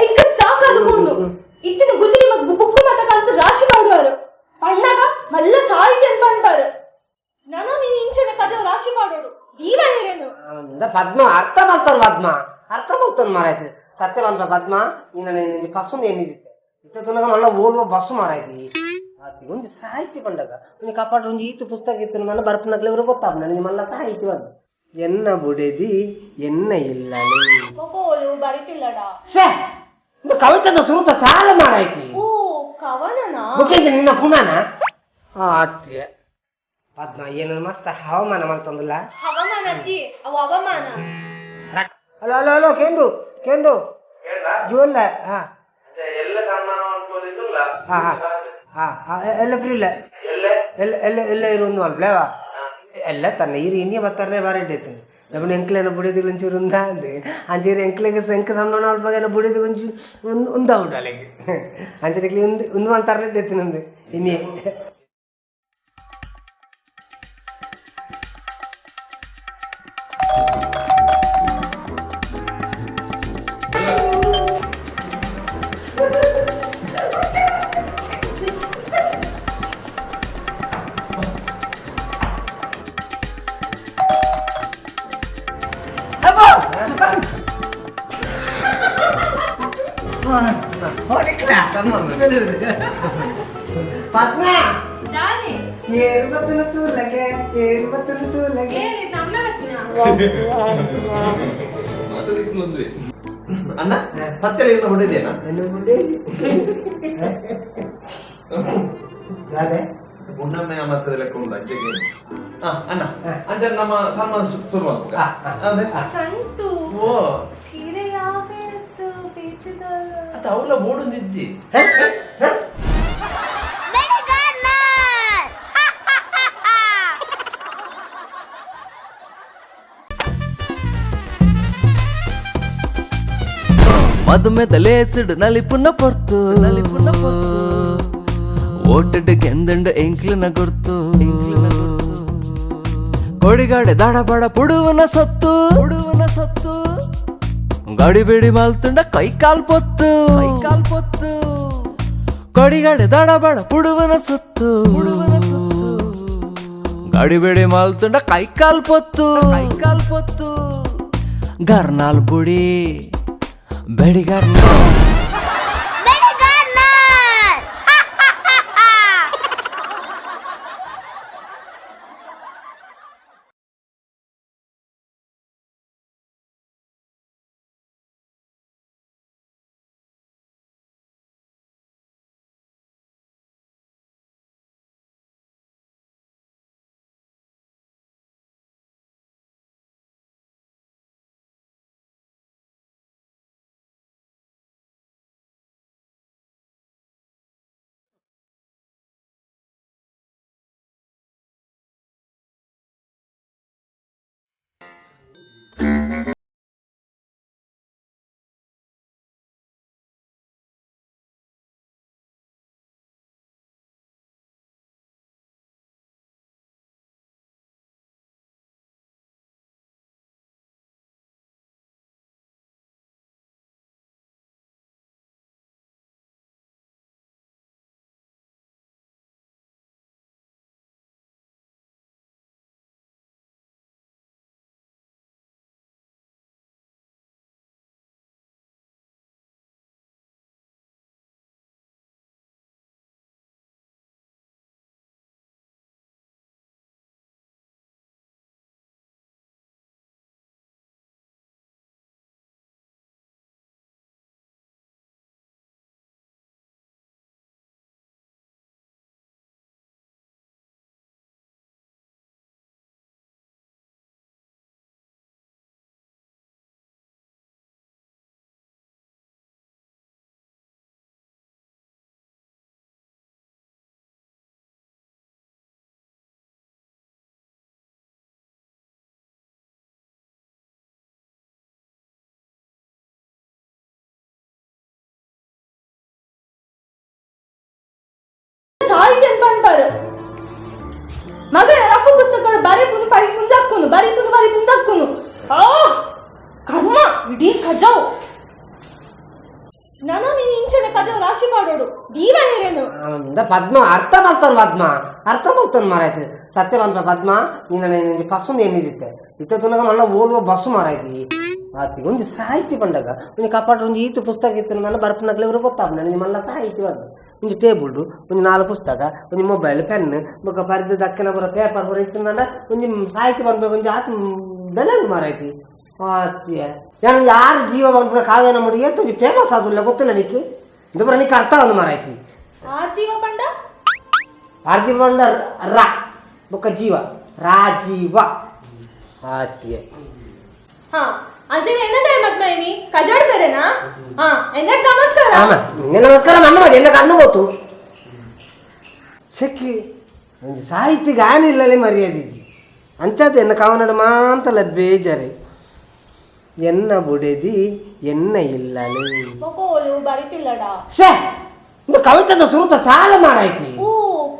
ಎಂಕ ಸಾಕಾದ ಪೋಂಡು ಇತ್ತಿನ ಗುಜರಿ ಬುಕ್ಕು ಮತ ಕಲ್ತು ರಾಶಿ ಮಾಡುವರು ಪಣ್ಣಗ ಮಲ್ಲ ಸಾಹಿತ್ಯ ಪಣ್ಪಾರು ನನ ನೀನು ಇಂಚನ ಕಜ ರಾಶಿ ಮಾಡೋಡು ದೀವ ಏರೇನು ಪದ್ಮ ಅರ್ಥ ಮಾಡ್ತಾನ ಪದ್ಮ ಅರ್ಥ ಮಾಡ್ತಾನ ಮಾರಾಯ್ತು ಸತ್ಯ ಬಂತ ಪದ್ಮ ನೀನು ಕಸುಂದು ಎಣ್ಣಿದಿತ್ತೆ ಇತ್ತ ತುನಗ ಮಲ್ಲ ಓದುವ ಬಸ್ಸು ಮಾರಾಯ್ತಿ ಆತಿ ಒಂದು ಸಾಹಿತ್ಯ ಪಂಡಗ ನೀ ಕಪಾಟ ಒಂಜಿ ಈತು ಪುಸ್ತಕ ಇತ್ತು ನನ್ನ ಬರ್ಪನಕ್ಲೆ ಇವರು ಗೊತ್ತಾಗ ನನಗೆ ಮಲ್ಲ ಸಾಹಿತ್ಯ ಬಂದು ಎನ್ನ ಬುಡೆದಿ ಎನ್ನ ಇಲ್ಲಲೇ ಕೋಲು ಬರಿತಿಲ್ಲಡ ಛೇ ಇದು ಕವಿತದ ಸುರುತ ಸಾಲ ಮಾರಾಯ್ತಿ ಓ ಕವನನಾ ಮುಖ್ಯಂತ ನಿನ್ನ ಪುನಾನ ಆತ್ಯ ಪದ್ಮ ಏನು ಮಸ್ತ್ ಹವಾಮಾನ ಮಾಡ್ತಂದಿಲ್ಲ ಹವಾಮಾನ ಅತ್ತಿ ಅವು ಅವಮಾನ ಹಲೋ ಹಲೋ ಹಲೋ ಕೇಂದು ಕೇಂದು ಜೋಲ್ಲ ಹಾ ಹಾ ಹಾ ಹಾ ಹಾ ಎಲ್ಲ ಫ್ರೀ ಇಲ್ಲ ಎಲ್ಲ ಎಲ್ಲ ಎಲ್ಲ ಇರು ಒಂದು ಅಲ್ಪ್ಲೇವಾ ಎಲ್ಲ ತನ್ನ ಇರು ಇನ್ನೇ ಬರ್ತಾರೆ ಬಾರಿ ಇಡ್ತೇನೆ ನಮ್ಮ ಎಂಕ್ಲೇನ ಬುಡಿದು ಒಂಚೂರು ಉಂದ ಅಂದೆ ಅಂಚೀರು ಎಂಕ್ಲೆಗೆ ಎಂಕ ಸಣ್ಣ ಅಲ್ಪಗೇನ ಬುಡಿದು ಒಂಚೂರು ಒಂದು ಉಂದ ಅಲೆಗೆ ಅಂಚೆ ಒಂದು ಒಂದು ಅಂತಾರೆ ಇಡ್ತೇನೆ ಇನ್ನೇ ಪದ್ಮ ದಾನಿ ಏರು ತೂಲಗೆ ಏರು ತೂಲಗೆ ಏರಿ ನಮ್ಮ ಬತ್ತಿನ ಅಣ್ಣ ಸತ್ಯ ಏನು ಹೊಡೆದೇನಾ ನನ್ನ ಬುಡೇದಿ ರಾಧೆ ಗುಂಡಮ್ಮೆ ಅಮಸದ ಲೆಕ್ಕ ಉಂಟು ಅಂಚೆಗೆ ಅಣ್ಣ ಅಂಚೆ ನಮ್ಮ ಸನ್ಮಾನ ಶುರು ಮಾಡ್ಬೇಕ ಅದೇ ಸಂತು ಓ ಸೀರೆ ಯಾವ ಇತ್ತು ಬೇತಿದ ಅದು ಅವಳ ಬೋಡೊಂದಿಜ್ಜಿ ಮದುಮೆದ ಲೇಸಿಡ್ ನಲಿಪುನ ಪೊರ್ತು ನಲಿಪುನ ಪೊರ್ತು ಓಟಡ್ ಗೆಂದಂಡ ಎಂಕ್ಲಿನ ಗುರ್ತು ಎಂಕ್ಲಿನ ಗುರ್ತು ಕೊಡಿಗಾಡೆ ದಾಡ ಬಡ ಪುಡುವನ ಸೊತ್ತು ಪುಡುವನ ಸೊತ್ತು ಗಾಡಿ ಬೇಡಿ ಮಾಲ್ತುಂಡ ಕೈ ಕಾಲ್ ಪೊತ್ತು ಕೈ ಕಾಲ್ ಪೊತ್ತು ಕೊಡಿಗಾಡೆ ದಾಡ ಬಡ ಪುಡುವನ ಸೊತ್ತು ಪುಡುವನ ಸೊತ್ತು ಗಾಡಿ ಬೇಡಿ ಮಾಲ್ತುಂಡ ಕೈ ಕಾಲ್ ಪೊತ್ತು ಕೈ ಕಾಲ್ ಪೊತ್ತು ಗರ್ನಾಲ್ ಬುಡಿ ಬೆಡಿಗರ್ನ ಸಾಹಿತ್ಯ ಪಣ್ಪಾರು ಮಗ ರಫು ಪುಸ್ತಕಗಳು ಬರೀಪುನು ಪರಿ ಕುಂದಾಕ್ಕುನು ಬರೀಪುನು ಬರಿ ಕುಂದಾಕ್ಕುನು ಆ ಕರ್ಮ ಇಡೀ ಕಜಾವ್. ನನ ಮೀನು ಇಂಚನೆ ಕಜವು ರಾಶಿ ಮಾಡೋಡು ದೀವನೇರೇನು. ಪದ್ಮ ಅರ್ಥ ಮಾಡ್ತಾನ, ಪದ್ಮ ಅರ್ಥ ಮಾಡ್ತಾನ ಮಾರಾಯ್ತು. ಸತ್ಯ ಬಂತ ಪದ್ಮ, ನೀನು ಪಸ್ಸೊಂದು ಎಣ್ಣಿದಿತ್ತೆ ಇತ್ತ ತುನಗ ಮಲ್ಲ ಓದುವ ಬಸ್ಸು ಮಾರಾಯ್ತಿ. ಆತಿ ಒಂದು ಸಾಹಿತ್ಯ ಪಂಡಗ ಒಂಜಿ ಕಪಾಟ ಒಂಜಿ ಈತ ಪುಸ್ತಕ ಇತ್ತು ನನ್ನ ಬರ್ಪನಕ್ಲೆ ಇವರು ಗೊತ್ತಾಪ ನನಗೆ ಮಲ್ಲ ಸಾಹಿತ್ಯ ಬಂದು ಒಂಜಿ ಟೇಬಲ್ ಒಂಜಿ 4 ಪುಸ್ತಕ ಒಂಜಿ ಮೊಬೈಲ್ ಪೆನ್ ಬೊಕ್ಕ ಪರಿದ ದಕ್ಕನ ಬರೋ ಪೇಪರ್ ಬರೋ ಇತ್ತು ನನ್ನ ಒಂಜಿ ಸಾಹಿತ್ಯ ಬರ್ಬೇಕು ಒಂಜಿ ಆತ ಬೆಲೆ ಮಾರಾಯ್ತಿ. ಆತಿಯ ನಾನು ಯಾರು ಜೀವ ಬಂದ್ಬಿಡ ಕಾವ್ಯನ ಮುಡಿ ಏತು ಫೇಮಸ್ ಆದುಲ್ಲ ಗೊತ್ತಿಲ್ಲ ನಿಕ್ಕೆ. ಇದು ಬರ ನಿಕ್ಕೆ ಅರ್ಥ ಒಂದು ಮಾರಾಯ್ತಿ. ಆರ್ ಜೀವ ಪಂಡ? ಆರ್ ಜೀವ ಪಂಡ ರಾ ಬೊಕ್ಕ ಜೀವ ರಾಜೀವ. ಆತಿಯ ಹಾ ಅಂಜನೆ ಏನದ ಮದ್ಮೈನಿ ಕಜಾಡ್ ಬೇರೆನಾ? ಹಾ ಎಂದ ನಮಸ್ಕಾರ. ಆಮ ನಿನ್ನೆ ನಮಸ್ಕಾರ ಮಣ್ಣು ಮಾಡಿ ಎನ್ನ ಕಣ್ಣು ಹೋತು ಸೆಕ್ಕಿ ಒಂದು ಸಾಹಿತ್ಯ ಗಾನ ಇಲ್ಲಲೇ ಮರ್ಯಾದಿಜ್ಜಿ ಅಂಚಾದ ಎನ್ನ ಕಾವನಡ ಮಾಂತಲ ಬೇಜಾರೆ ಎನ್ನ ಬುಡೆದಿ ಎನ್ನ ಇಲ್ಲಲೇ ಕೋಲು ಬರಿತಿಲ್ಲಡ. ಶೇ ಇಂದು ಕವಿತದ ಸುರುತ ಸಾಲ ಮಾರಾಯ್ತಿ. ಓ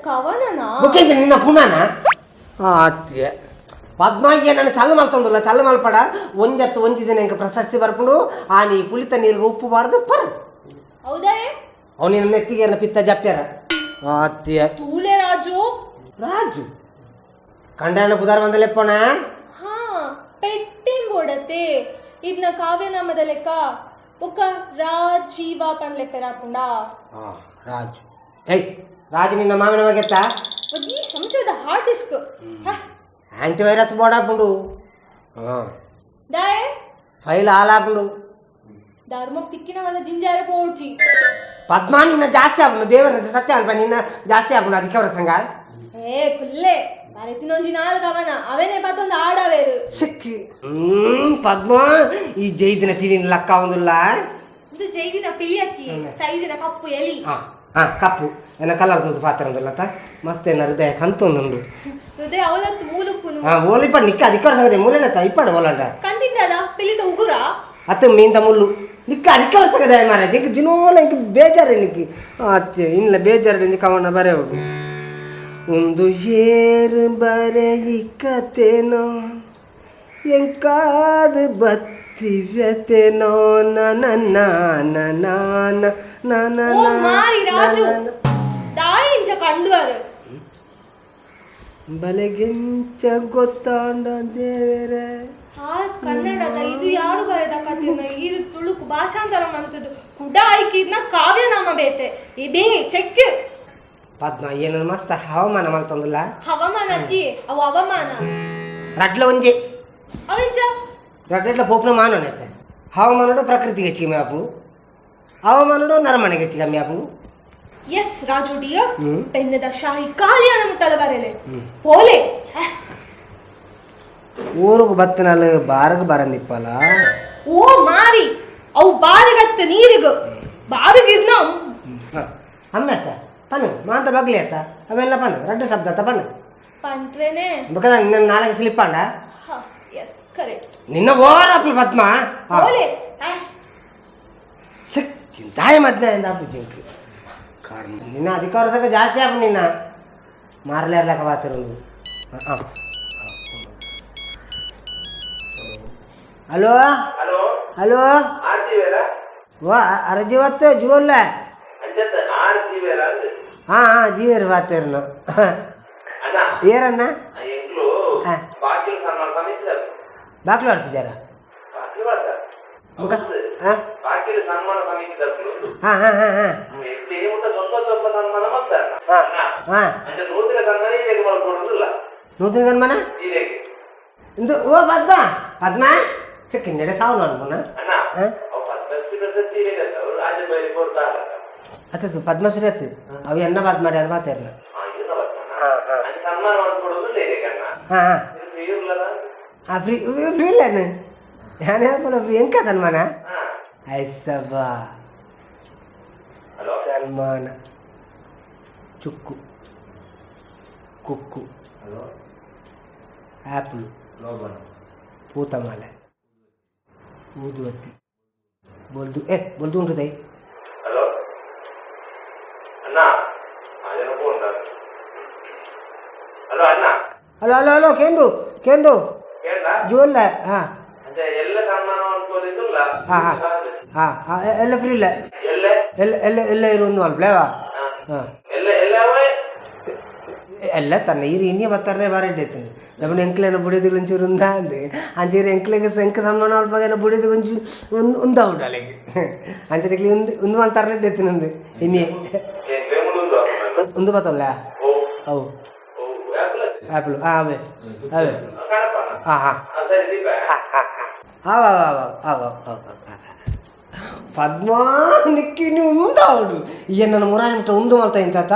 ಕವನನಾ? ಮುಖ್ಯಂತ ನಿನ್ನ ಪುನಾನ ಆತ್ಯ ಪದ್ಮಾಯಿಯ ನನ್ನ ಚಲ್ಲ ಮಲ್ತಂದುಲ್ಲ ಚಲ್ಲ ಮಲ್ಪಡ ಒಂದತ್ತು ಒಂಜಿ ದಿನ ಎಂಕ ಪ್ರಶಸ್ತಿ ಬರ್ಕೊಂಡು ಆ ನೀ ಪುಳಿತ ನೀರಿಗೆ ಉಪ್ಪು ಬಾರ್ದು ಪರ್. ಹೌದಾ? ಅವನಿನ ನೆತ್ತಿಗೆ ಪಿತ್ತ ಜಪ್ಪ್ಯಾರ. ಆತ್ಯ ತೂಲೆ ರಾಜು. ರಾಜು ಕಂಡಣ್ಣ ಪುದಾರ್ ಬಂದಲೆಪ್ಪಣ. ಹಾ ಪೆಟ್ಟಿಂಬೋಡತೆ ಇದನ್ನ ಕಾವ್ಯನಾಮದ ಲೆಕ್ಕ ಒಕ್ಕ ರಾಜೀವ ಪನ್ಲೆಪ್ಪೆರಾಪುಂಡ. ರಾಜು ಏಯ್ ರಾಜು ನಿನ್ನ ಮಾವಿನ ಮಗೆತ್ತ ಈ ಸಂಚದ hard disk antivirus board ಹಾಕೊಂಡು ದಾಯೆ ಫೈಲ್ ಹಾಲಾಪುಂಡು ಧರ್ಮಕ್ಕೆ ತಿಕ್ಕಿನವಲ್ಲ ಜಿಂಜಾರ ಪೋಡ್ಚಿ. ಪದ್ಮಾ ನಿನ್ನ ಜಾಸ್ತಿ ಆಪುಂಡು ದೇವರ ಸತ್ಯ ಅಲ್ಪ ನಿನ್ನ ಜಾಸ್ತಿ ಆಪುಂಡು ಅದಕ್ಕೆ ಅವರ ಸಂಘ. ಏ ಕುಲ್ಲೆ ಬರೆತಿನೊಂಜಿ ನಾಲ್ಕು ಅವನ ಅವೇನೆ ಪತ್ತೊಂದು ಆಡವೇರು. ಸಿಕ್ಕಿ ಪದ್ಮ ಈ ಜೈದಿನ ಪಿಲಿನ ಲಕ್ಕ ಒಂದುಲ್ಲ. ಇದು ಜೈದಿನ ಪಿಲಿಯಕ್ಕಿ ಸೈದಿನ ಕಪ್ಪು ಎಲಿ. ಹಾ ಕಪ್ಪು ಏನ ಕಲರ್ ದೊಡ್ಡ ಪಾತ್ರ ಒಂದುಲ್ಲ ಮಸ್ತ್ ಏನ ಹೃದಯ ಕಂತೊಂದುಂಡು. ಹೃದಯ ಅವಲಂತು ಮೂಲುಪ್ಪುನು. ಹಾ ಓಲಿಪಡ್ ನಿಕ್ಕ ಅದಕ್ಕೆ ಅವರ ಸಂಗತಿ ಮೂಲೆನ ಇಪ್ಪಡು ಓಲಂಡ. ಕಂತಿಂದದ ಪಿಲಿತ ಉಗುರ ಅತ್ತ ಮೀಂದ ಮುಳ್ಳು ನಿಕ್ಕ ಅದಕ್ಕೆ ಅವರ ಸಂಗತಿ ಮಾರ ಇಂಕ ದಿನೋಲ ಇಂಕ ಬೇಜಾರು ನಿಕ್ಕಿ ಅತ್ತೆ ಇಲ್ಲ ಬೇಜಾರು ಇಂಕ ಕವನ ಬರೆಯೋಡು ಒಂದು ಏರು ಬರೆಯಿಕತೇನೋ ಎಂಕಾದು ಬತ್ತಿವ್ಯತೇನೋ ನನ್ನ ನನ್ನ ನನ್ನ. ಓ ಮಾರಿ ರಾಜು ದಾಯಿಂಚ ಕಂಡುವರು ಬಲೆಗೆಂಚ ಗೊತ್ತಾಂಡ ದೇವರೇ. ಆ ಕನ್ನಡದ ಇದು ಯಾರು ಬರೆದ ಕಥೆನ ಈರು ತುಳುಕು ಭಾಷಾಂತರ ಮಂತದ್ದು ಕುಡ ಆಯ್ಕಿದ್ನ ಕಾವ್ಯನಾಮ ಬೇತೆ ಇಬೇ ಚೆಕ್. ಪದ್ಮ ಏನನ್ನು ಮಸ್ತ್ ಹವಾಮಾನ ಮಲ್ತಂದುಲ್ಲ. ಹವಾಮಾನ ಅತ್ತಿ ಅವು ಅವಮಾನ. ರಡ್ಲ ಒಂಜೆ ಅವೆಂಚ ರಡ್ಲ ಪೋಪ್ನ ಮಾನೋನೈತೆ ಹವಾಮಾನಡು ಪ್ರಕೃತಿಗೆ ಹೆಚ್ಚಿಗೆ ಆಪುಂಡು ಹವಾಮಾನಡು ನರಮನೆಗೆ ಹೆಚ್ಚಿಗೆ ಕಮ್ಮಿ ಆಪುಂಡು. ಎಸ್ ರಾಜು ಡಿಯರ್ ಪೆನ್ನದ ಶಾಹಿ ಕಾಲಿಯಾನ ಮುಟ್ಟಲ ಬರೆಲೆ ಪೋಲೆ. ಊರಿಗೆ ಬತ್ತನಾಲ ಬಾರಗ ಬರಂದಿಪ್ಪಲ. ಓ ಮಾರಿ ಅವು ಬಾರಿಗತ್ತ ನೀರಿಗ ಬಾರಿಗಿರ್ನ. ಅಮ್ಮತ್ತ ಪನ್ನು ಮಾಂತ ಬಗ್ಲಿ ಅತ್ತ ಅವೆಲ್ಲ ಪನ್ನು ರಡ್ಡು ಶಬ್ದ ಅತ್ತ ಪನ್ನು ಪಂತ್ವೇನೆ ಬೇಕಾದ ನಿನ್ನ ನಾಲ್ಕು ಸ್ಲಿಪ್ ಅಂಡ. ಎಸ್ ಕರೆಕ್ಟ್ ನಿನ್ನ ಓರಪ್ಪ ಪದ್ಮ ಪೋಲೆ ಸಿಕ್ ತಾಯಿ ಮದ್ನ ಎಂದ ಜಿಂಕ್ ಕರ್ಮ ನಿನ್ನ ಅಧಿಕಾರ ಸಕ ಜಾಸ್ತಿ ಆಪ ನಿನ್ನ ಮಾರಲೇರ್ಲಕ ಬಾತಿರೋದು. Hello hello ವಾ ಅರಜೀವತ್ತು ಜೀವಲ್ಲ. ಹಾ ಹಾ ಜೀವೇರು ಬಾತೇರ್ನು ಏರನ್ನ ಬಾಕ್ಲು ಆಡ್ತಿದ್ದಾರಾ? ಹಾ ಹಾ ಹಾ ಹಾ ಹಾ ನೂತನ ಸನ್ಮಾನ ಇಂದು ಓ ಪದ್ಮ ಪದ್ಮ ಚಿಕ್ಕಿಂದೆಡೆ ಸಾವು ಅನ್ಪುನ. ಅತ್ತ ಪದ್ಮಶ್ರೀ ಅತ್ತು ಅವು ಎನ್ನ ಬಾತ್ ಮಾಡಿ ಅದು ಬಾತೇರ್ನ. ಹಾ ಹಾ ಆ ಫ್ರೀ ಫ್ರೀ ಇಲ್ಲ ഞാൻ ಫ್ರೀ ಎಂಕ ಸನ್ಮಾನ ಐಸಬ್ಬಾ ಸನ್ಮಾನ ಚುಕ್ಕು ಕುಕ್ಕು ಆ್ಯಪಲ್ ಪೂತಮಾಲೆ ಊದುವತ್ತಿ ಬೊಲ್ದು ಏ ಬೊಲ್ದು ಉಂಟು ದೈ. Hello hello hello ಕೇಂಡು ಕೇಂಡು ಜೋಲ್ಲ. ಹಾ ಹಾಂ ಹಾಂ ಹಾಂ ಹಾಂ ಎಲ್ಲ ಫ್ರೀ ಇಲ್ಲ. ಎಲ್ಲ ಎಲ್ಲ ಎಲ್ಲ ಇರು ಒಂದು ಅಲ್ಪ್ಲೇವಾ. ಹಾಂ, ಎಲ್ಲ ತನ್ನ ಈರು ಇನ್ನೇ ಬರ್ತಾರೆ ಬಾರಿ ಇಡ್ತೇನೆ. ನಮ್ಮ ಎಂಕ್ಲೇನ ಬುಡಿದು ಒಂಚೂರು ಉಂದ ಅಂದೆ ಅಂಚೀರು ಎಂಕ್ಲೆಗೆ ಎಂಕ್ ಸನ್ಮಾನ ಅಲ್ಪಾಗ ಬುಡಿದು ಒಂಚೂರು ಒಂದು ಉಂದ ಉಂಡು ಅಲೆಗೆ ಅಂಚೆ ಒಂದು ಒಂದು ಮಲ್ತಾರನೆ ಇಡ್ತೇನೆ ಇನ್ನೇ ಒಂದು ಬತ್ತಲ್ಲ. ಅವು ಆ್ಯಪಲ್. ಹಾಂ, ಅವೇ ಅವೇ. ಹಾಂ ಹಾಂ ಹಾಂ ಅವ ಅವ. ಪದ್ಮಾ ನಿಕ್ಕಿ ನೀವು ಉಂದಾವಡು ಎನ್ನ ಮುರಾನಿ ಮುಟ್ಟ ಉಂದು ಮಲ್ತ ಇಂತಾತ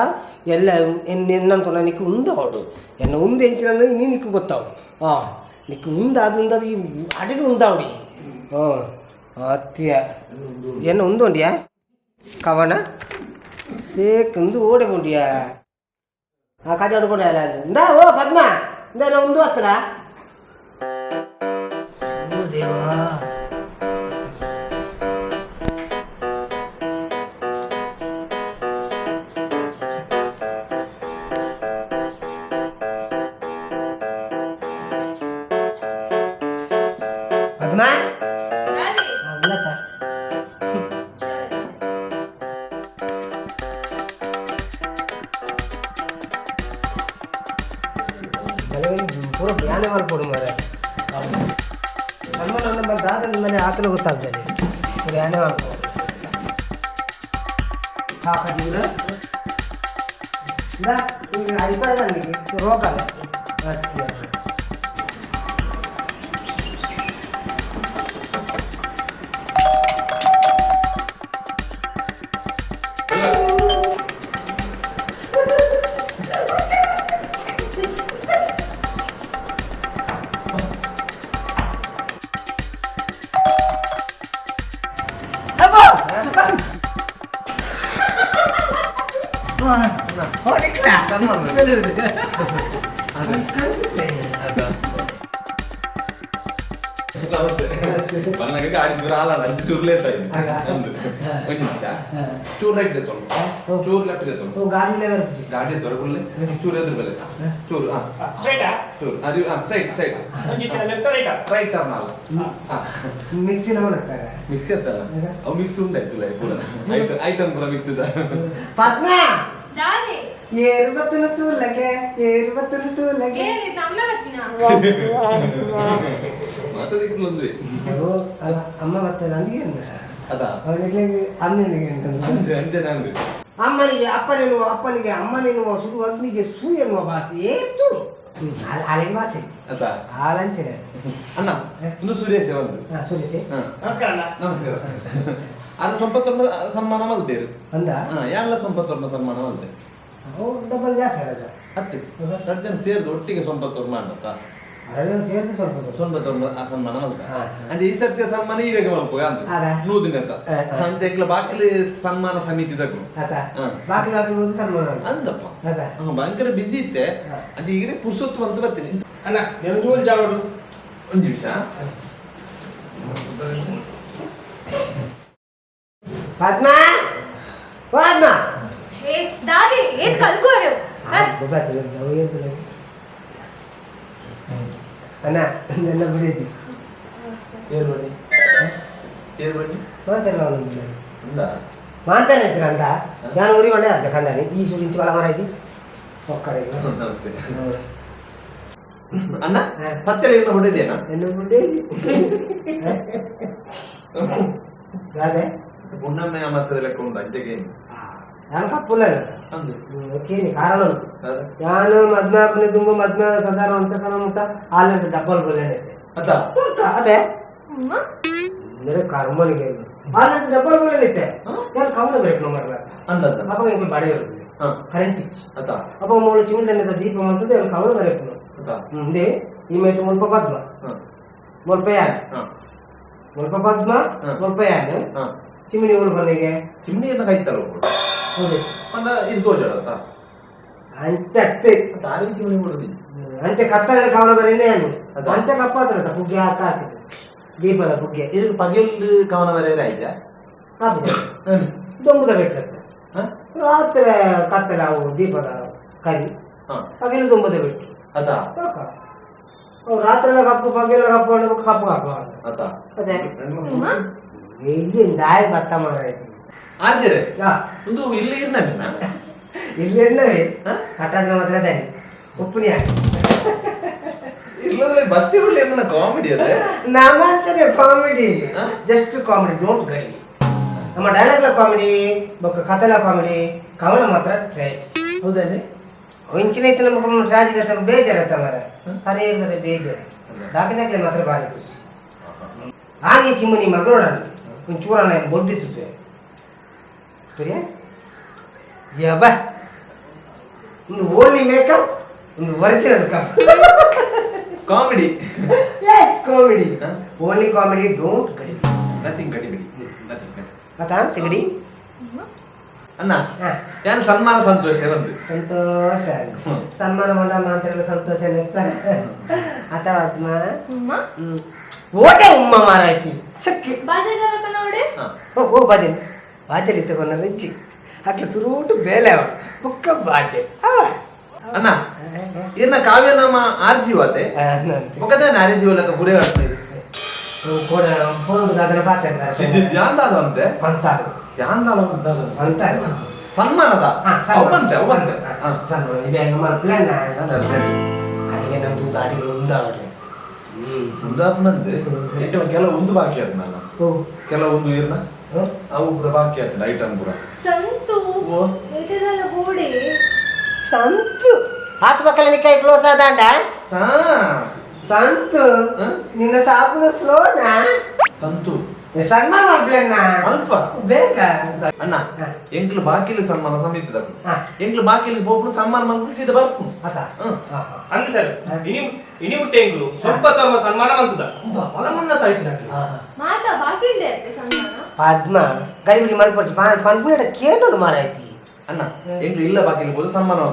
ಎಲ್ಲ ಎನ್ನಂತ ನಿಕ್ಕು ಉಂದಾವಡು ಎನ್ನ ಉಂದು ಎಂಚಿನ ಇನ್ನೂ ನಿಕ್ಕು ಗೊತ್ತಾವು. ಹಾಂ, ನಿಕ್ಕು ಉಂದ ಅದು ಉಂದದು ಈ ಅಡಿಗೆ ಉಂದಾವಡಿ. ಹಾಂ, ಅತ್ಯ ಎನ್ನ ಉಂದು ಉಂಡಿಯಾ ಕವನ ಸೇಕ್ ಉಂದು ಓಡೆ ಉಂಡಿಯಾ. ಆ ಕಾಜ ಹೊಡ್ಕೊಂಡೆ ಅಲ್ಲ. ಇಂದಾ ಓ ಪದ್ಮ, ಇಂದ ನಾ ಉಂದು ಹತ್ರ. ಓ ದೇವಾ. ಪದ್ಮ. ಉಲ್ಲತ್ತ. ಪೂರ ಧ್ಯಾನ ಮಲ್ಪೊಡು ಮಾರ್ರೆ. ಸನ್ಮಾನ ನಮ್ಮ ದಾದ ಮನೆ ಆತಲ ಗೊತ್ತಾಗ್ತದೆ. ಪೂರ ಯಾನೆ ಮಲ್ಪೊಡು. ಹಾಕದಿವ್ರ ಇಂದಾ ಈಗ ಅಡಿಪಾಯ ನನಗೆ ರೋಗಲ್ಲ. ಬನ್ನಗ ಗಾಡಿ ಚೂರು ಅಲ್ಲ, ಅಂಚು ಚೂರು ಲೇಟ್ ಆಯ್ತು. ಒಂದು ಒಂದು ನಿಮಿಷ, ಚೂರು ರೈಟ್ ತೆತ್ತೊಂಡು, ಚೂರು ಲೆಫ್ಟ್ ತೆತ್ತೊಂಡು. ಗಾಡಿ. ಗಾಡಿ ದೊರಕುಲ್ಲೆ ಚೂರು ಎದುರು ಬೆಲೆ ಚೂರು. ಹಾ, ಚೂರು ಅದು. ಹಾ, straight straight. Right turn ಅಲ್ಲ. ಮಿಕ್ಸಿನ. ಮಿಕ್ಸಿ ಅತ್ತಲ್ಲ, ಅವು ಮಿಕ್ಸ್ ಉಂಟಾಯ್ತು ಪೂರ ಐಟಮ್ ಪೂರ ಮಿಕ್ಸ್ ಇದೆ. ಪದ್ಮ. ದಾದೆ. ಏರು ಬತ್ತನ ತೂಲಗೆ, ಏರು ಬತ್ತನ ತೂಲಗೆ. ಏರಿ ನಮ್ಮ ಬತ್ತಿನ. ಮಾತಾಡಿಕ್ಲು ಒಂದುವೆ. ಓ ಅಲ್ಲ, ಅಮ್ಮ ಮತ್ತೆ ನನಗೆ. ಅದ. ಅವನಿಗೆ ಅಮ್ಮನಿಗೆ. ಅಂದೆ ಅಂದೆ ನಾನು. ಅಮ್ಮನಿಗೆ ಅಪ್ಪನೇನು, ಅಪ್ಪನಿಗೆ ಅಮ್ಮನೇನುವ ಸುಡು ಅಗ್ನಿಗೆ ಸೂ ಎನ್ನುವ ಭಾಷೆ ಏತು ಅಲೆಗೆ ಭಾಷೆ. ಅದ. ಆಲಂಚನೆ. ಅಣ್ಣ, ಒಂದು ಸುರೇಶ ಒಂದು. ಹಾ, ಸುರೇಶ್. ಹಾ. ನಮಸ್ಕಾರ. ಅದು ಸ್ವಲ್ಪ ತುಂಬ ಸನ್ಮಾನ ಮಲ್ತೇರು. ಅಂದ. ಹಾ, ಎಲ್ಲ ಸ್ವಲ್ಪ ತುಂಬ ಸನ್ಮಾನ ಮಲ್ತೆ. ಅವು ಡಬಲ್ ಜಾಸ್ತಿ ಅದ. ಅತ್ತೆ, ಎರಡು ಜನ ಸೇರಿದು ಒಟ್ಟಿಗೆ ಸ್ವಲ್ಪ ತೋರ್ ಮಾಡತ್ತ. ಎರಡು ಸೇರಿದು ಸ್ವಲ್ಪ ದೂರ. ಸ್ವಲ್ಪ ತೋರ್ ಆ ಸನ್ಮಾನ ಮಲ್ತ. ಹಾ. ಅಂದ್ರೆ ಈ ಸತ್ಯ ಸನ್ಮಾನ ಈರೆಗೆ ಮಲ್ಪು ಅಂತ. ಅದ. ನೂದಿನ ಅಂತ. ಹಾ, ಹಾ. ಅಂತ ಎಂಕ್ಲ ಬಾಕಿಲಿ ಸನ್ಮಾನ ಸಮಿತಿದಕು. ಆತ. ಹಾ. ಬಾಕಿ ಬಾಕಿ ಹೋಗಿ ಸನ್ಮಾನ ಅಂದಪ್ಪ. ಆತ. ಹಾ, ಭಯಂಕರ ಬಿಸಿ ಇತ್ತೆ. ಹಾ. ಅಂದ್ರೆ ಈಗಡೆ ಪುರ್ಸೊತ್ತು ಅಂತ ಬರ್ತೀನಿ. ಅಣ್ಣ, ನಿಮ್ದು ಜಾವಡು. ಒಂದು ನಿಮಿಷ. ಪದ್ಮ, ಪದ್ಮ. ಏ ದಾದೆ, ಏತ್ ಕಲ್ಕುವರೆ. ಅಣ್ಣ, ನನ್ನ ಬಿಡಿದ್ದಿ. ಏರ್ ಬನ್ನಿ, ಏರ್ ಬನ್ನಿ. ಮಾತಾಡ. ಅಂದ. ಮಾತಾಡ ಅಂತ ನಾನು ಊರಿ ಬಂಡೆ ಅಂತ ಕಂಡಾನಿ ಈ ಚೂರು ಇಂಚು ಬಲ ಮರಾಯ್ತಿ ಒಕ್ಕಡೆ. ನಮಸ್ತೆ ಅಣ್ಣ. ಸತ್ಯ ಏನು ಹೊಡೆದೇನಾ? ಎನ್ನು ಬಿಡಿದ್ದಿ ಅದೇ. ಪುಣ್ಣಮ್ಮೆ ಅಮಾಸದ ಲೆಕ್ಕ ಉಂಟು ಅಂಚೆಗೆ. ನಾನು ಕಪ್ಪುಲ್ಲ. ಅಂದು. ಕೇಳಿ ಕಾರಣ ಉಂಟು. ನಾನು ಮದ್ಮಾಪನೆ ತುಂಬ ಮದ್ಮ ಸಾಧಾರಣ ಉಂಟ ಸಲ ಮುಟ್ಟ ಹಾಲಿನ ಡಬ್ಬಲ್ ಬಲ್ಲೆ. ಅತ್ತ. ಅದೇ ಅಂದ್ರೆ ಕರ್ಮನಿಗೆ ಹಾಲಿನ ಡಬ್ಬಲ್ ಬಲ್ಲೆ ಇತ್ತೆ. ನಾನು ಕವನ ಬೇಕು ಮರ್ರ. ಅಂದ. ಅವಾಗ ಇಂಕ ಬಡೆ ಇರುತ್ತೆ. ಕರೆಂಟ್ ಇಚ್ಚಿ. ಅತ್ತ. ಅಪ್ಪ ಮೂಳು ಚಿಮಿಲ್ದನ್ನೆದ ದೀಪ ಮಂತದ ಕವನ ಬರೆಪುನು. ಅತ್ತ. ಮುಂದೆ ಈ ಮೇಟ್ ಮುಲ್ಪ ಪದ್ಮ. ಮುಲ್ಪ ಯಾನ್. ಮುಲ್ಪ ಪದ್ಮ. ಮುಲ್ಪ ಯಾನ್. ಚಿಮಿನಿ ಊರು ಬಂದಿಗೆ. ಚಿಮ್ನಿಯನ್ನ ಕೈತಲ್ಲ. ಹೌದು. ಪಂಡ ಇದು ತೋಜಡತ್ತ. ಅಂಚತ್ತೆ. ತಾರಿ ಚಿಮ್ನಿ ಕೊಡುದಿ. ಅಂಚೆ ಕತ್ತಲೆ ಕವನ ಬರೀನೇ ಅನ್ನು. ಅದ. ಅಂಚೆ ಕಪ್ಪಾತ್ರ ಪುಗ್ಗೆ ಹಾಕ ಹಾಕಿದ್ದು ದೀಪದ ಪುಗ್ಗೆ. ಇದಕ್ಕೆ ಪಗೆಲ್ ಕವನ ಬರೆಯರೆ ಆಯ್ತಾ? ಹಾಕುದು ದೊಂಬುದ ಬೆಟ್ಟತ್ತೆ. ರಾತ್ರಿ ಕತ್ತಲೆ ಅವು ದೀಪದ ಕರಿ. ಪಗಲು ದೊಂಬುದ ಬೆಟ್ಟು. ಅದ. ಸಾಕ. ರಾತ್ರಿ ಕಪ್ಪು ಪಗ್ಗೆಲ್ಲ ಕಪ್ಪು ಕಪ್ಪು ಕಪ್ಪು ಅತ್ತ ಅದೇ ಇಲ್ಲಿ ದಾಯ ಬತ್ತ ಮಾರಾಯ್ತು ಆರ್ಜರೆ ಒಂದು ಇಲ್ಲಿ ಇರ್ನ ಇಲ್ಲಿ ಇರ್ನವೇ ಹಠಾತ್ ಮಾತ್ರ ಅದೇ ಉಪ್ಪುನಿಯ ಇಲ್ಲದ್ರೆ ಬತ್ತಿ ಬಿಡ್ಲಿ ಏನ ಕಾಮಿಡಿ ಅದೇ ನಮ್ಮಂಚನೆ comedy just comedy don't guide ನಮ್ಮ ಡೈಲಾಗ್ಲ ಕಾಮಿಡಿ ಬೊಕ್ಕ ಕಥೆಲ ಕಾಮಿಡಿ ಕವನ ಮಾತ್ರ ಟ್ರಾಜಿ ಹೌದಾನೆ ಇಂಚಿನ ಇತ್ತು ನಮಗೆ ಟ್ರಾಜಿಡಿ ಅಂತ ಬೇಜಾರತ್ತ ಮರ ತಲೆ ಇರ್ತದೆ ಬೇಜಾರು ದಾಖಲೆ ಮಾತ್ರ ಭಾರಿ ಖುಷಿ ಆನೆ ಚಿಮ್ಮನಿ ಮಗರೋಡ ಒಂಚೂರ ನಾನು ಬೊದ್ದಿತ್ತು ಸರಿಯಾ ಯಬ್ಬ ಒಂದು ಓನ್ಲಿ ಮೇಕಪ್ ಒಂದು original cup comedy yes comedy only comedy don't ಗಡಿ ನಥಿಂಗ್ ಗಡಿ ಗಡಿ ನಥಿಂಗ್ ಮತ್ತಾ ಸಿಗಡಿ ಅಣ್ಣ ಯಾನ್ ಸನ್ಮಾನ ಸಂತೋಷ ಬಂದು ಸಂತೋಷ ಸನ್ಮಾನ ಮಂಡ ಮಾತ್ರ ಸಂತೋಷ ಅಥವಾ ಆತ್ಮ ಓಟೆ ಉಮ್ಮ ಮಾರಾಯ್ತಿ ಚಕ್ಕಿ ಓ ಬಾಜೆ ಬಾಜಲಿ ತಗೊಂಡ ರಿಚ್ಚಿ ಅಟ್ಲ ಸುರೂಟು ಬೇಲೆ ಅವಳು ಬುಕ್ಕ ಬಾಜೆ ಅಣ್ಣ ಏನ ಕಾವ್ಯ ನಮ್ಮ ಆರ್ಜೀವತೆ ಒಕ್ಕದೇ ಆರ್ಜೀವಲಕ ಗುರೆ ಆಡ್ತಿದೆ ಕೂಡ ಫೋನ್ ಅದನ್ನ ಪಾತ್ರ ಯಾಂದಾದ ಅಂತೆ ಅಂತಾರು ಯಾಂದಾದ ಅಂತಾರು ಸನ್ಮಾನದ ಅವಂತೆ ಅವಂತೆ ಸನ್ಮಾನ ಇವೆ ನಮ್ಮ ಪ್ಲಾನ್ ಅಲ್ಲಿಗೆ ನಮ್ದು ದಾಟಿಗಳು ಉಂದಾವಡೆ ಉಂದಾದ್ಮಂತೆ ಇಟ್ಟು ಕೆಲವು ಒಂದು ಬಾಕಿ ಆಯ್ತು ನನ್ನ ಕೆಲವೊಂದು ಇರ್ನ ಅವು ಪೂರ ಬಾಕಿ ಆಯ್ತು ಐಟಮ್ ಪೂರ ಸಂತು ಎದೆದಲ್ಲ ಬೋಡೆ ಸಂತು ಆತ್ಮಕಲನಿ ಕೈ ಕ್ಲೋಸ್ ಆದಾಂಡ ಸಾ ಸಂತು ನಿನ್ನ ಸಾಪುನ ಸ್ಲೋನಾ ಸಂತು ಸನ್ಮಾನ ಮಾಡ್ಪ್ಲೇನ ಅಲ್ಪ ಬೇಗ ಅಣ್ಣ ಎಂಕ್ಲು ಬಾಕಿಲಿ ಸನ್ಮಾನ ಸಮಿತಿ ಎಂಕ್ಲು ಬಾಕಿಲಿ ಪೋಪುನ ಸನ್ಮಾನ ಮಂತ್ರಿ ಸೀದಾ ಬರ್ಪು ಅಂದು ಸರ್ ಇನಿ ಇನಿ ಮುಟ್ಟೆ ಎಂಕ್ಲು ಸ್ವಲ್ಪ ತಮ್ಮ ಸನ್ಮಾನ ಮಂತದ ಮಲಮನ್ನ ಸಾಯ್ತಿನ ಮಾತಾ ಬಾಕಿ ಇದೆ ಅತ್ತೆ ಸನ್ಮಾನ ಪದ್ಮ ಗರಿಬಿಡಿ ಮಲ್ಪಡ್ಚಿ ಪನ್ಪುನೇಟ ಕೇಳೋಣ ಮಾರಾಯ್ತಿ ಅಣ್ಣ ಎಂಕ್ಲು ಇಲ್ಲ ಬಾಕಿಲಿ ಹೋದ ಸನ್ಮಾನ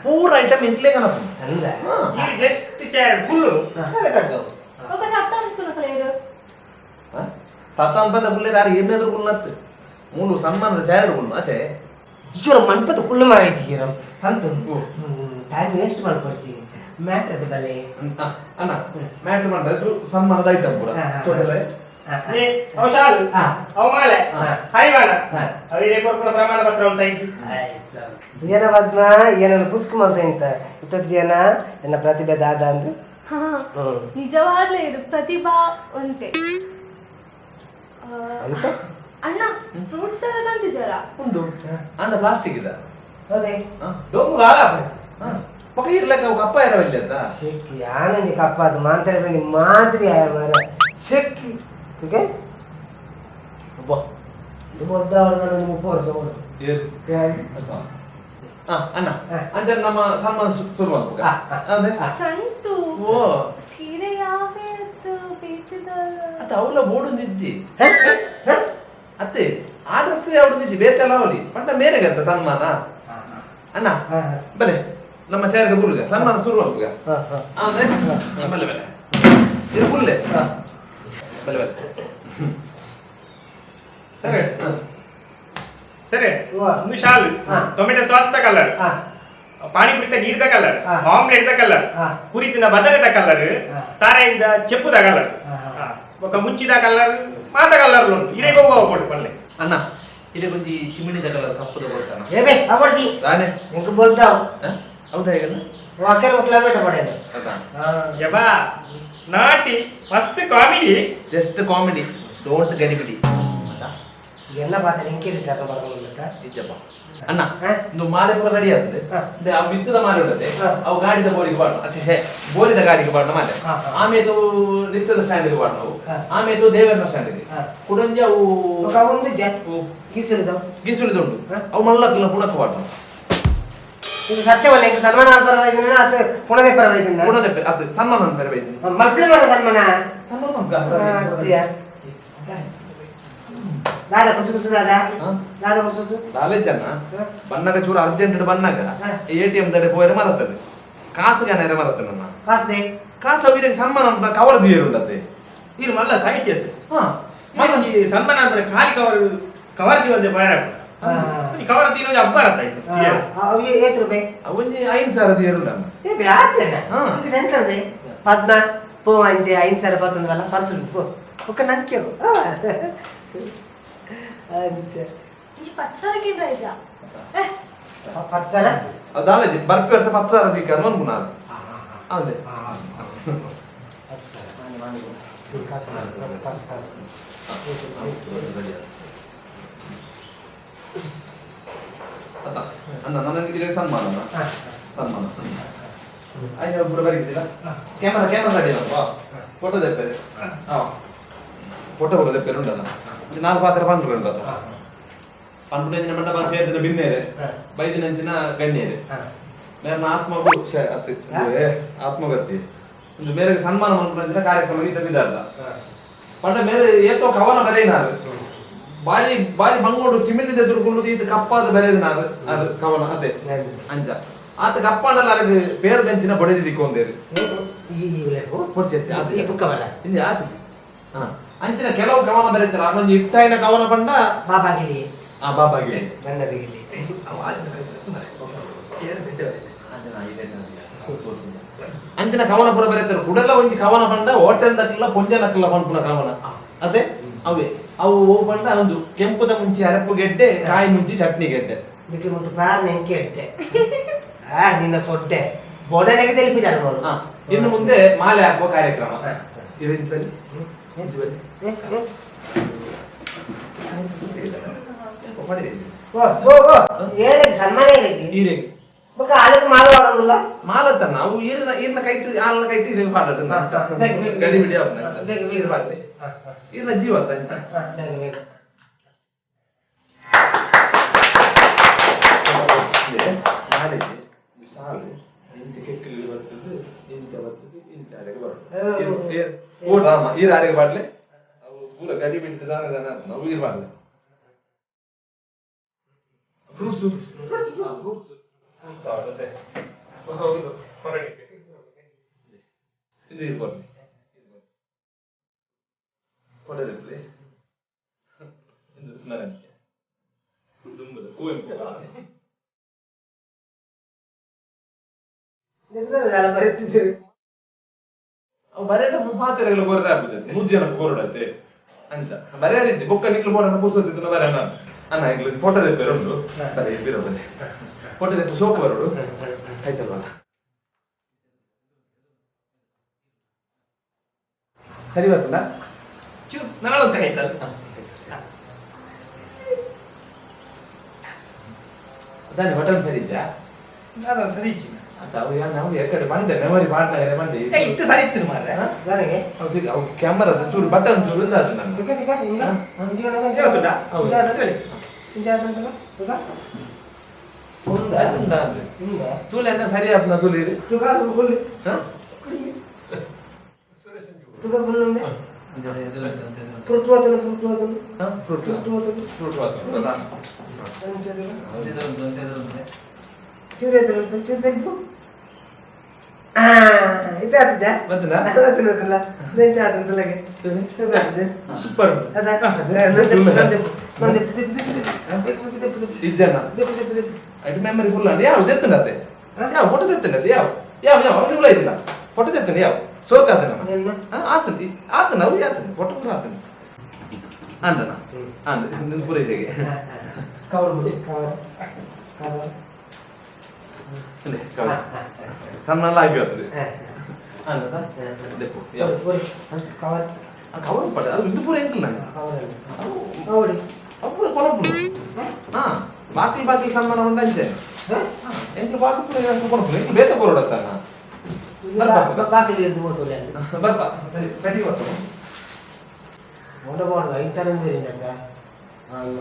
ಪೂರ ಐಟಮ್ ಎಂಕ್ಲೇ ಕನಪು ಅಂದ just chair full ఒక ಸತ್ತ ಅನ್ಕುನ ಪ್ಲೇಯರ್ ಸತ್ತ ಅನ್ಪದ ಕುಲ್ಲೆ ಯಾರು ಏನಾದ್ರು ಕುಲ್ಲತ್ತು ಮೂಲು ಸನ್ಮಾನದ ಚೇರ್ ಕುಲ್ಲು ಅದೇ ಈಶ್ವರ ಮನ್ಪದ Kullu ಮಾರಾಯ್ತಿ Santhu time waste ಮಲ್ಪಡ್ಚಿ matter ಬಲೆ ಅಣ್ಣ ಮ್ಯಾಟರ್ ಮಾಡ್ರೆ ಸನ್ಮಾನದ ಐಟಮ್ ಪೂರ ಅವ ಶಾಲು ಅವ ಮಾಲೆ ಹರಿವಾಣ ಅವಿರೇ ಕೊರ್ಪುನ ಪ್ರಮಾಣ ಪತ್ರ ಸೈನ್ ಏನ ಪದ್ಮ ಏನನ್ನ ಪುಸ್ಕು ಮಾಡ್ತಾ ಇಂತ ಇತ್ತದ ಏನ ಎನ್ನ ಪ್ರತಿಭೆ ದಾದ ಅಂದ್ರೆ ನಿಜವಾಗ್ಲೇ ಇದು ಪ್ರತಿಭಾ ಒಂತೆ ಅಂತ ಅಣ್ಣ ಫ್ರೂಟ್ಸ್ ಎಲ್ಲ ಬಂತಿದ್ದಾರ ಉಂಟು ಅಂದ ಪ್ಲಾಸ್ಟಿಕ್ ಇದ ಹೌದೇ ಡೊಂಗು ಗಾಲ ಪಕ್ಕ ಇರ್ಲಕ್ಕ ಅವು ಕಪ್ಪ ಇರವಲ್ಲ ಅಂತ ಸಿಕ್ಕಿ ಯಾನಂಜಿ ಕಪ್ಪ ಅದು ಮಾಂತರ ನಿಮ್ಮ ಮಾದರಿ ಆಯ ಮಾರ ಸಿಕ್ಕಿ ಓಕೆ ಒಬ್ಬ ಇದು ಮೊದ್ದ ಅವ್ರನ್ನ ಮುಪ್ಪ ವರ್ಷ ಕೊಡು ಅಣ್ಣ ಅಂದ್ರೆ ನಮ್ಮ ಸನ್ಮಾನ ಶುರು ಮಾಡ್ಬೇಕ ಸಂತು ಓ ಸೀರೆ ಯಾವೇ ಬೇತಿದಲ್ಲ ಅತ್ತ ಅವಲ ಬೋಡು ನಿಜ್ಜಿ ಅತ್ತೆ ಆ ಡ್ರೆಸ್ ಯಾವ್ದು ನಿಜ್ಜಿ ಬೇತೆಲ್ಲ ಅವಲಿ ಪಂಡ ಮೇರೆ ಗತ್ತ ಸನ್ಮಾನ ಅಣ್ಣ ಬಲೆ ನಮ್ಮ ಚೇರ್ಗೆ ಗುಲ್ಗ ಸನ್ಮಾನ ಶುರು ಮಾಡ್ಬೇಕ ಅಂದ್ರೆ ಬಲೆ ಬಲೆ ಇದು ಗುಲ್ಲೆ ಬಲೆ ಬಲೆ ಸರಿ ಸರಿ ಒಂದು ಶಾಲು tomato sauce the colour ಪಾನಿಪುರಿತ ನೀರ್ದ colour omelette the colour ಕುರಿತಿನ ಬದನೆದ colour ತಾರೆಯಿಂದ ಚೆಪ್ಪುದ colour ఒక ಮುಂಚಿದ ಕಲರ್ ಮಾತ ಕಲರ್ ಉಂಟು ಇದೇ ಗೋವಾ ಕೊಡು ಪಲ್ಲೆ ಅಣ್ಣ ಇದೆ ಕೊಂಚ ಚಿಮಿಣಿದ ಕಲರ್ ಕಪ್ಪುದ ಕೊಡ್ತಾನ ಏ ಬೇ ಅವಡ್ಜಿ ತಾನೆ ಎಂಕ್ ಬೋಲ್ತಾವ್ ಹೌದಾ ಈಗ ವಾಕರ್ ಮುಟ್ಲಬೇಟ ಪಡೆಯಲ್ಲ ಅದ ಯಬಾ ನಾಟಿ ಮಸ್ತ್ comedy just comedy don't ಗಡಿಬಿಡಿ ಎನ್ನ ಪಾತ್ರ ಇಂಕಿ ರಿಟರ್ನ್ ಬರ್ಕೊಂಡಿಲ್ಲ ನಿಜಪ್ಪ ಅಣ್ಣ ಒಂದು ಮಾಲೆ ಪೂರ ರೆಡಿ ಆಗ್ತದೆ ಆ ಬಿತ್ತದ ಮಾಲೆ ಉಂಟದೆ ಅವು ಗಾಡಿದ ಬೋರಿಗೆ ಬಾಡ್ನು ಅಚ್ಚೆ ಬೋರಿದ ಗಾಡಿಗೆ ಬಾಡ್ನ ಮಾಲೆ ಆಮೇಲೆ ರಿಕ್ಷಾದ ಸ್ಟ್ಯಾಂಡಿಗೆ ಬಾಡ್ನವು ಆಮೇಲೆ ದೇವರ ಸ್ಟ್ಯಾಂಡಿಗೆ ಕುಡಂಜಿ ಅವು ಒಂದು ಗೀಸುಳಿದ ಗೀಸುಳಿದ ಉಂಟು ಅವು ಮಲ್ಲಕ್ಕಿಲ್ಲ ಪುಣಕ್ಕೆ ಬಾಡ್ನು ಇದು ಸತ್ಯವಲ್ಲ ಇಂಕ ಸನ್ಮಾನ ಪರವಾಗಿದ್ದೀನ ಅದು ಪುಣದೆ ಪರವಾಗಿದ್ದೀನ ಪುಣದೆ ಅದು ಸನ್ಮಾನ ಪರವಾಗಿದ್ದೀನಿ ಮಲ್ಪಲೆ ಮಾಡ ಸನ್ಮಾನ ಸನ್ಮಾನ ದಾದಾ ಕುಸು ಕುಸು ದಾದಾ ದಾದಾ ಕುಸು ಕುಸು ದಾಲೇಜನ್ನ ಬನ್ನಾಗ ಚೂರು ಅರ್ಜೆಂಟ್ ಬನ್ನಾಗ ಎಟಿಎಂ ದಡೆ ಪೋಯರೆ ಮರತದೆ ಕಾಸು ಗನೇರೆ ಮರತದೆ ನನ್ನ ಕಾಸು ಕಾಸು ಅವರಿಗೆ ಸನ್ಮಾನ ಅಂತ ಕವರ್ ದಿಯರುಂಡತೆ ಇದು ಮಲ್ಲ ಸಾಹಿತ್ಯ ಸರ್ ಈ ಸನ್ಮಾನ ಅಂದ್ರೆ ಖಾಲಿ ಕವರ್ ಕವರ್ ದಿವಂದೆ ಬಾಯ ಕವರ್ ದಿನ ಹಬ್ಬ ಏತ್ ರೂಪಾಯಿ ಅವೊಂಜಿ 5,000 ದಿಯರುಂಡ ಏ ಬ್ಯಾತೇನ ಟೆನ್ಷನ್ ಇದೆ ಪದ್ಮ ಪೋ ಅಂಜೆ ಐನ್ ಸರ ಪತ್ತೊಂದು ಪರ್ಸುಡು ಪೋ ಒಕ್ಕ ನಂಕ್ಯವು ಅಂಚೆ ಇಂಚಿ ಪತ್ಸರಕ್ಕೆ ರೈಜ ಪತ್ತು ಸರ ಅದಾಲಜಿ ಬರ್ಪಿ ವರ್ಷ 10,000 ದಿಕ್ಕ ಅನ್ಪುನ ಅದೇ ಕಾಸು ಕಾಸು ಕಾಸು ಅತ್ತ ಅಣ್ಣ ನನ್ನ ಇದ್ರೆ ಸನ್ಮಾನ ಸನ್ಮಾನ ಅಯ್ಯೋ ಪೂರ ಬರೀತಿಲ್ಲ ಕ್ಯಾಮರಾ ಕ್ಯಾಮರಾ ರೆಡಿ ಅಲ್ವಾ ಫೋಟೋ ತೆಪ್ಪೇರು ಹಾಂ ಫೋಟೋ ಕೂಡ ತೆಪ್ಪೇರು ಉಂಟಲ್ಲ ನಾಲ್ಕು ಪಾತ್ರ ಪಂಡ್ರು ಉಂಟಲ್ಲ ಪಂಪುನ ಮಂಡ ಬಾ ಸೇರಿದ ಬಿನ್ನೇರೆ ಬೈದಿನಂಚಿನ ಗಣ್ಯರೆ ಮೇರೆ ಆತ್ಮಗೂ ಅತ್ತಿ ಆತ್ಮಗತಿ ಒಂದು ಮೇರೆಗೆ ಸನ್ಮಾನ ಮನ್ಪುನಂಚಿನ ಕಾರ್ಯಕ್ರಮ ಈತ ಬಿದಾರ್ದ ಪಂಡ ಮೇರೆ ಏತೋ ಕವನ ಬರೆಯಿನಾರು ಬಾರಿ ಬಾರಿ ಬಂಗೋಡು ಚಿಮಿನಿದ ಎದುರುಕೊಳ್ಳುದು ಈತ ಕಪ್ಪಾದ ಬರೆದಿನಾರು ಅದು ಕವನ ಅದೇ ಅಂಚ ಆತ ಕಪ್ಪಾಂಡಲ ಅದಕ್ಕೆ ಬೇರೆ ದಂಚಿನ ಬಡೆದಿ ದಿಕ್ಕೊಂದೇರು ಈ ಬುಕ್ಕವಲ್ಲ ಇಂಜೆ ಆತ ಹಾ ಅಂಚಿನ ಕೆಲವು ಕವನ ಬರೀತಾರೆ ಅದೊಂದು ಇಟ್ಟಾಯಿನ ಕವನ ಪಂಡ ಬಾಬಾಗಿಲಿ ಆ ಬಾಬಾಗಿಲಿ ಬಣ್ಣದಗಿಲಿ ಅಂಚಿನ ಕವನ ಪೂರ ಬರೀತಾರೆ ಕುಡಲ ಒಂಜಿ ಕವನ ಪಂಡ ಹೋಟೆಲ್ ದಕ್ಲ ಪೊಂಜ ನಕ್ಲ ಪನ್ಪುನ ಕವನ ಅದೇ ಅವೇ ಅವು ಓ ಪಂಡ ಒಂದು ಕೆಂಪುದ ಮುಂಚಿ ಅರಪು ಗೆಡ್ಡೆ ಕಾಯಿ ಮುಂಚಿ ಚಟ್ನಿ ಗೆಡ್ಡೆ ನಿಕ್ಕೆ ಮುಟ್ಟು ಪಾರ್ ನೆಂಕೆ ಇಟ್ಟೆ ಆ ನಿನ್ನ ಸೊಡ್ಡೆ ಬೋಡನೆಗೆ తెలిಪಿದ್ದಾರೆ ನೋಡು ಇನ್ನು ಮುಂದೆ ಮಾಲೆ ಹಾಕುವ ಕಾರ್ಯಕ್ರಮ ಇದು ಇಂಚ್ ಬನ್ನಿ. ಇಂಚ್ ಬನ್ನಿ. ಓ ಓ ಓ ಏನಿಗೆ ಸನ್ಮಾನ ಏನಿಗೆ ಈರೆಗೆ ಬೊಕ್ಕ ಆಲಕ್ಕೆ ಮಾಲು ಆಡೋದಿಲ್ಲ ಮಾಲತ್ತನ್ನ ಅವು ಈರಿನ ಈರಿನ ಕೈಟ್ ಹಾಲಿನ ಕೈಟ್ ಈರಿಗೆ ಪಾಡತ್ತ ಗಡಿ ಬಿಡಿ ಅವನ ಬೇಗ, ಬೇಗ. ಈರು ಪಾಡ್ಲೆ ಈರಿನ ಜೀವ ಅಂತ ಬೇಗ ಬೇಗ ಮಾಲೆಗೆ ಸಾಲು ಇಂಚ ಕೆಕ್ಕಲಿ ಬರ್ತದೆ ಇಂಚ ಬರ್ತದೆ ಇಂಚ ಆರೆಗೆ ಬರ್ತದೆ ಓ ರಾಮ ಈರ ಆರೆಗೆ ಪಾಡ್ಲೆ ಅವು ಪೂರ ಗಡಿ ಬಿಟ್ಟು ದಾನ ದಾನ ಅವು ಈರು ಪಾಡ್ಲೆ ಫ್ರೂಟ್ಸ್ ಫ್ರೂಟ್ಸ್ ಫ್ರೂಟ್ಸ್ ಹೌದು ಹೊರಗೆ ಇದು ಇದು ಬನ್ನಿ ಕೊಡದಿರ್ಲಿ ಇದು ಸ್ಮರಣೀಯ ದುಂಬದ ಕುವೆಂಪು ಬರೀತಿದ್ದೀರಿ ಅವು ಬರೆಯಡ ಪಾತ್ರೆಗಳು ಕೊರಡೆ ಆಗ್ಬಿಟ್ಟೈತೆ ಮೂರು ಜನಕ್ಕೆ ಕೊರಡತ್ತೆ ಅಂತ ಬರೆಯರಿದ್ದಿ ಬೊಕ್ಕ ನಿಕ್ಲು ಬೋಡನ ಪುಸ್ತಕದ ಬರೆಯ ನಾನು ಅಣ್ಣ ಈಗಲೂ ಫೋಟೋ ತೆಪ್ಪೇರು ಉಂಟು ಬರೆ ಬಿರೋ ಬರೆ ಫೋಟೋ ತೆಪ್ಪು ಸೋಕು ಬರೋಡು ಆಯ್ತಲ್ವಲ್ಲ ಸರಿ ಬರ್ತದ ಚೂ ನಾನು ಆಯ್ತಲ್ಲ ಅದಾನೆ ಬಟನ್ ಸರಿ ಇದ್ಯಾ ನಾನು ಸರಿ ಇಜ್ಜಿ ಅಂತ ಅವು ಯಾ ನಾವು ಎಕಡೆ ಬಂದೆ ಮೆಮೊರಿ ಪಾಡ್ನಾಗ ಬಂದೆ ಇತ್ತು ಸರಿ ಇತ್ತು ಮಾರ್ರೆ ನನಗೆ ಹೌದು ಅವು ಕ್ಯಾಮರಾ ಚೂರು ಬಟನ್ ಚೂರು ಇಲ್ಲ ಅದು ನನ್ನ ತಿಕ್ಕ ತಿಕ್ಕ ಹಿಂಗ ಇಂಜ ಗೊತ್ತುಂಟಾ? ಹೌದು. ಹೇಳಿ. ಇಂಜ ತುಗ ಉಂದ ಉಂಡ ಅಂದ್ರೆ ಹಿಂಗ ತೂಲೆ ಅನ್ನ ಸರಿ ಆಪ್ನ ತೂಲೆ ಇದು ತುಗ ಗುಲ್ಲು ಹಾ? ತುಗ ಗುಲ್ಲು ಪುರುಟು ಆತನು ಪುರುಟು ಆತನು ಹಾ? ಫ್ರೂಟ್ ಪುರುಟು ಆತನು ಫ್ರೂಟ್ ವಾತ ಅಂಚ ತುಗ ಚೂರು ಎತ್ತಲು ಚೂರು ತೆಗ್ಗು ಆ ಇದಾತದ ಗೊತ್ತುಂಟಾ? ಗೊತ್ತಿಲ್ಲ ನೆಂಚ ಆತನು ತುಲಗೆ ತುಗ ಆತದೆ ಸೂಪರ್ ಅದ ನಂದೆ ನಂದೆ ನಂದೆ ದಿಪ್ ದಿಪ್ ದಿಪ್ ದಿಪ್ ಇಜ್ಜನ ದಿಪ್ ದಿಪ್ ದಿಪ್ ಅದು ಮೆಮೊರಿ ಫುಲ್ ಅಂದ್ರೆ ಯಾವ ತೆತ್ತುಂಡತ್ತೆ ಯಾವ ಫೋಟೋ ತೆತ್ತುಂಡತ್ತೆ ಯಾವ ಯಾವ ಯಾವ ಅವನಿಗೆ ಇದಿಲ್ಲ ಫೋಟೋ ತೆತ್ತುಂಡ ಯಾವ ಸೋಕ್ ಆತನ ಏನು? ಆತನ ಆತನ ಅವು ಆತನ ಫೋಟೋ ಕೂಡ ಆತನ ಅಂದನ ಅಂದ ನಿನ್ನ ಪೂರ ಇದೇಗೆ ಕವರ್ ಬಿಡು ಕವರ್ ಕವರ್ ಅದೇ ಕವರ್ ಸಣ್ಣ ಆಗಿ ಬರ್ತದೆ ಅಂದದ ದೆಪ್ಪು ಯಾವ ಕವರ್ ಆ ಕವರ್ ಪಡ ಅದು ಇದು ಪೂರ ಎಂಕಲ್ ನಂಗೆ ಕವರ್ ಅವು ಹೌದು ಅವು ಪೂರ ಕೊನಪುನು ಹಾ ಬಾಕಿ ಬಾಕಿ ಸನ್ಮಾನ ಉಂಡಂಚೆ ಹಾ ಎಂಕ್ಲು ಬಾಕಿ ಪೂರ ಎಂಕ್ಲು ಕೊನಪುನು ಎಂಕ್ಲು ಬೇತ ಕೊರಡತ್ತಾನ ಬಾಕಿ ಇದ್ದು ಹೋತಲ್ಲ ಬರ್ಪ ಸರಿ ಸರಿ ಬರ್ತ ಮೊಡ ಬಾರ್ದು ಐದು ಥರ ನೀರಿನಂತ ಅಮ್ಮ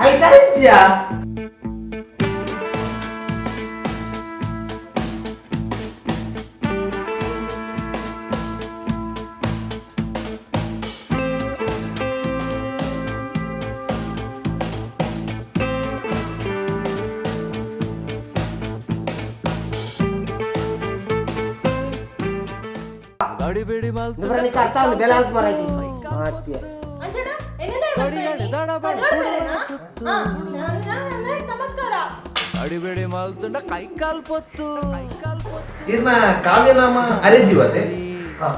ಐದು ಥರ ಇದೆಯಾ ಗಡಿ ಬಿಡಿ ದುಬ್ರನಿಕ ಅರ್ಥ ಒಂದು ಬೆಲೆ ಹಾಕು ಮಾರಾಯ್ತಿ ಮಾತ್ಯ ಅಂಚ ಕೊಡಿಗಡೆ ದಡಬಡ ಪುಡುವನ ಸುತ್ತು. ನಮಸ್ಕಾರ. ಅಡಿಬೇಡಿ ಮಲ್ತುಂಡ ಕೈಕಾಲ್ ಪೊತ್ತು, ಕೈಕಾಲ್ ಪೊತ್ತು. ಇರ್ನ ಕಾವ್ಯನಾಮ ಅರೆ ಜೀವತೆ.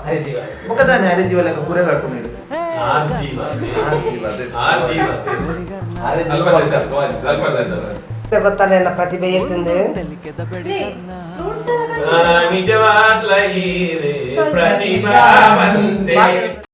ಅರೆ ಜೀವ. ಮುಖದಾನೆ ಅರೆ ಜೀವ ಲೆಕ್ಕ ಪೂರೆ ಕಟ್ಕೊಂಡು. ಆರ್ ಜೀವ. ಆರ್ ಜೀವ ಅದೇ. ಆರ್ ಜೀವ. ಅರೆ ಜೀವ. ಗೊತ್ತಾನೆ ನನ್ನ ಪ್ರತಿಭೆ ಏತಂದು. ತೆಲಿಕೆದ ಬೆಡಿಗರ್ನ. ಫ್ರೂಟ್ಸ್ ನಿಜವಾಗ್ಲ ಈ ರೇ ಪ್ರತಿಭಾವಂತೆ.